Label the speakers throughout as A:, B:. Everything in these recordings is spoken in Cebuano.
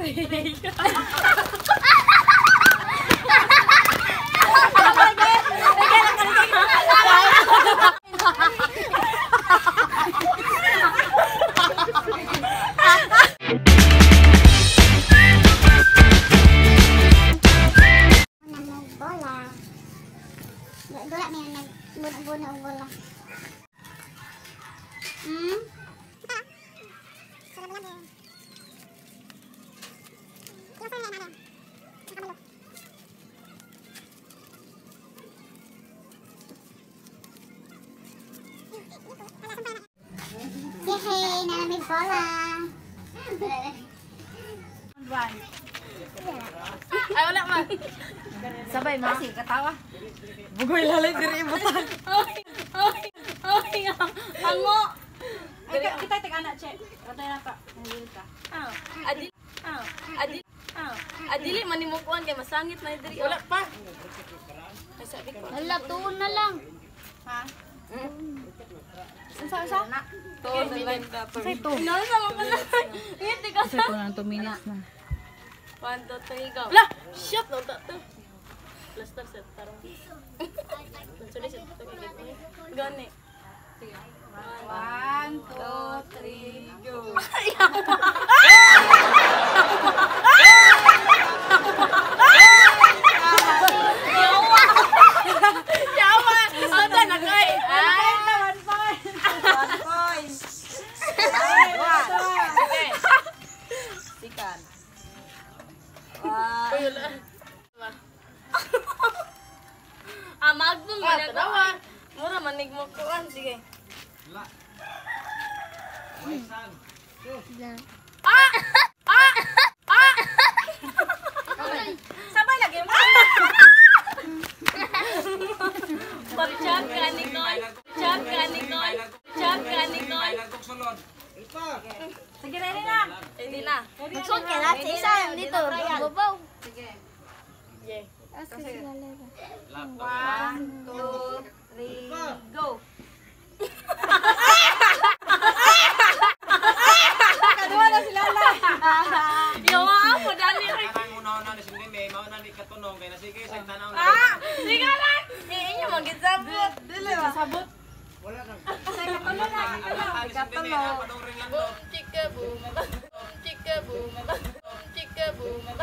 A: 3.
B: Bola. Dula may nagbuna-buna og bola. Yehey, nalamig bola.
A: Ay, wala man.
C: Sabay ma. Kasi katawa. Bugoy lalay diri ibutan.
A: Ay, ay, ay, ango.
C: Ay, kita tig ana che. Ratay na pa. Nahil ka.
A: Ah, adi, ah, adi, ah, adili man nimo kuan kay masangit man diri. Wala pa. Ay, sabi ko.
B: Hala, tuon na lang.
C: Ha? Unsa unsa?
A: To, to. No, sama ka na. Ngiti ka sa.
C: Ito na 2 minutes na.
A: 1, 2, 3, go. Lah, shit, no, ta to. Plaster set tarong. Sorry, set to. Gani. Sige.
C: 1, 2, 3, go.
A: Yawa! Ata na kay. Ay,
C: 1 point. 1 point.
A: sige.
C: Sikan.
A: Uy, wala. Ah, magnum man ako. Mura manig mo kuan, sige. Ah! Ah! Ah!
C: Sabay lagi mo.
A: Pag-chat ka, Nicole. Chat ka, Nicole. Chat ka, Nicole.
C: Sige, ready na.
A: Ready na.
B: Magsuot ka na sa isa dito. Babaw.
C: Sige.
A: Yeah.
B: Asa sila lera?
C: 1, 2, 3, go. Kaduha na sila la.
A: Yawa ako, dali. Ah! Sige lang! Eh, inyo mag-isabot.
C: Dili ba? Sabot.
A: Boom, chika, boom. Boom, chika, boom. Boom, chika, boom. 1,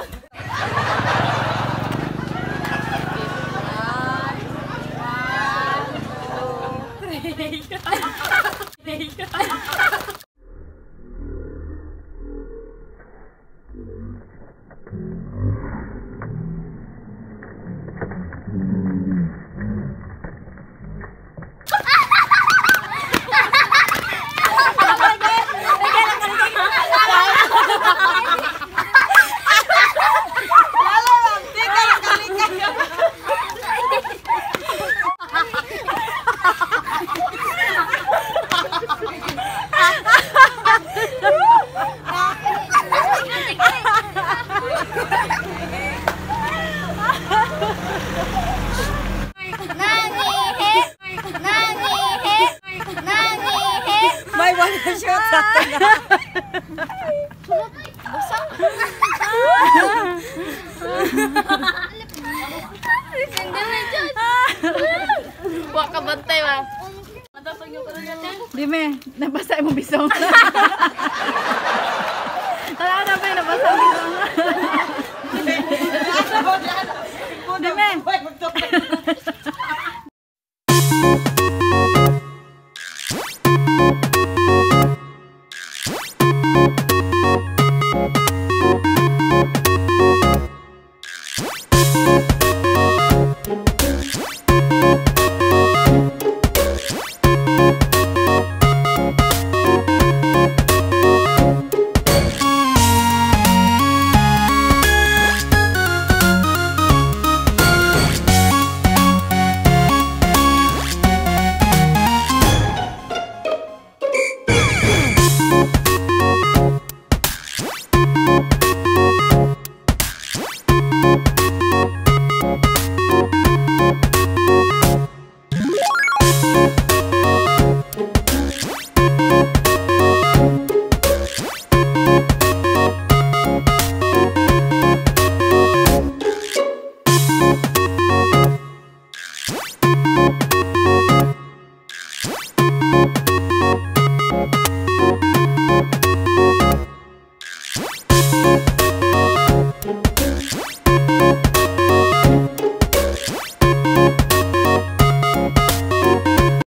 A: 2, 3.
B: Nangihi! Nangihi! Nangihi!
C: May one shot sa atin.
A: Wa ka bantay ba? Matapag yung karon natin.
C: Dime, nabasa mo bisong. Tara na ba nabasa mo bisong? Dime.